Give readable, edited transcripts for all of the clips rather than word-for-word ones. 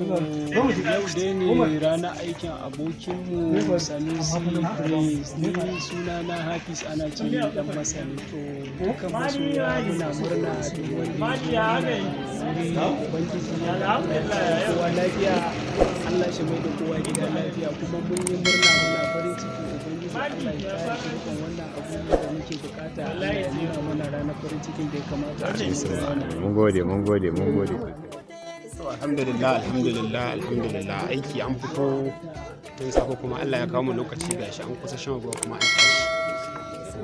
Yau dai ne ranar aikin abokinmu Sanusi Prince. Ni suna na Hafiz, ana ce ni dan masani. To, dukkan masoya muna murna, duk wanda ya zo wannan wuri, Ubangiji ya kowa lafiya, Allah shi mai da kowa gida lafiya. Kuma mun yi murna, muna farin ciki. Ubangiji Allah ya kare dukkan wannan abu da muke bukata. Allah ya nuna mana ranar farin cikin da ya kamata a ce mun wannan. Mun gode, mun gode, mun gode sosai. To, alhamdulillah, alhamdulillah, alhamdulillah. Aiki an fito tun safe, kuma Allah ya kawo mu lokaci, gashi an kusa shan ruwa kuma an tashi. To,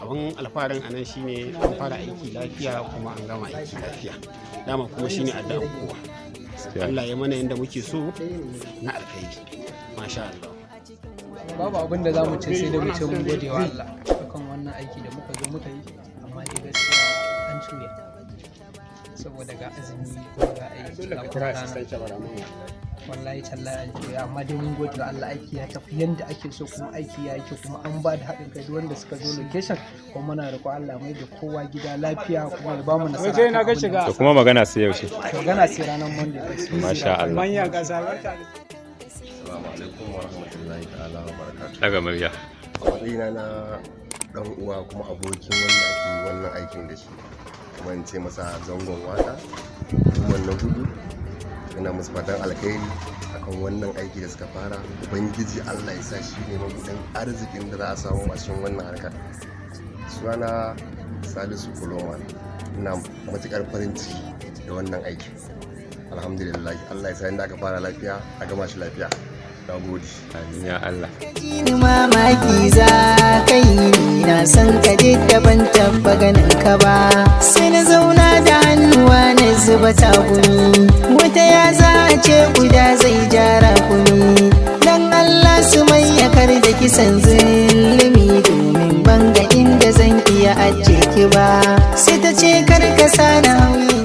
abin alfaharin anan shine an fara aiki lafiya kuma an gama aiki lafiya. Dama kuma shine addu'an kowa. Allah ya mana yanda muke so na alkhairi. Masha Allah. Babu abin da za mu ce sai da mu ce mun gode wa Allah akan wannan aiki da muka zo muka yi. Amma dai gaskiya an cuya, saboda ga azumi kuma ga aiki ga kuma rana. Wallahi tallahi an cuya, amma dai mun gode wa Allah, aiki ya tafi yanda ake so, kuma aiki ya yi kyau, kuma an ba da haɗin kai duk wanda suka zo location. Kuma muna roƙo Allah mai da kowa gida lafiya kuma ya ba mu nasara Waje na akan ga abin da shiga. To, kuma magana sai yaushe? Magana sai ranar Monday. Masha Allah. Manyan ƙasa, barka da Assalamu alaikum wa rahmatullahi ta'ala wa barakatuh. Daga murya. A matsayina na dan uwa kuma abokin wanda ake yi wannan aikin da shi, kuma in ce masa zangon waka, kuma na gudu, ina musu fatan alkhairi akan wannan aiki da suka fara. Ubangiji Allah ya sa shi ne mabuɗin arzikin da za a samu a cikin wannan harkar. Sunana Salisu Kuloman, ina matuƙar farin ciki da wannan aiki. Alhamdulillah, Allah ya sa inda aka fara lafiya a gama shi lafiya. Na gode. Amin ya Allah. Ni mamaki za ka yi ni, na san ka da ban taɓa ganin ka ba. Sai na zauna da hannuwa na zuba tagumi, wata ya za a ce guda zai jara kumi. Dan Allah su mai kar da kisan zulumi, domin ban ga inda zan iya ajiye ki ba. Sai ta ce kar ka sana hauyi.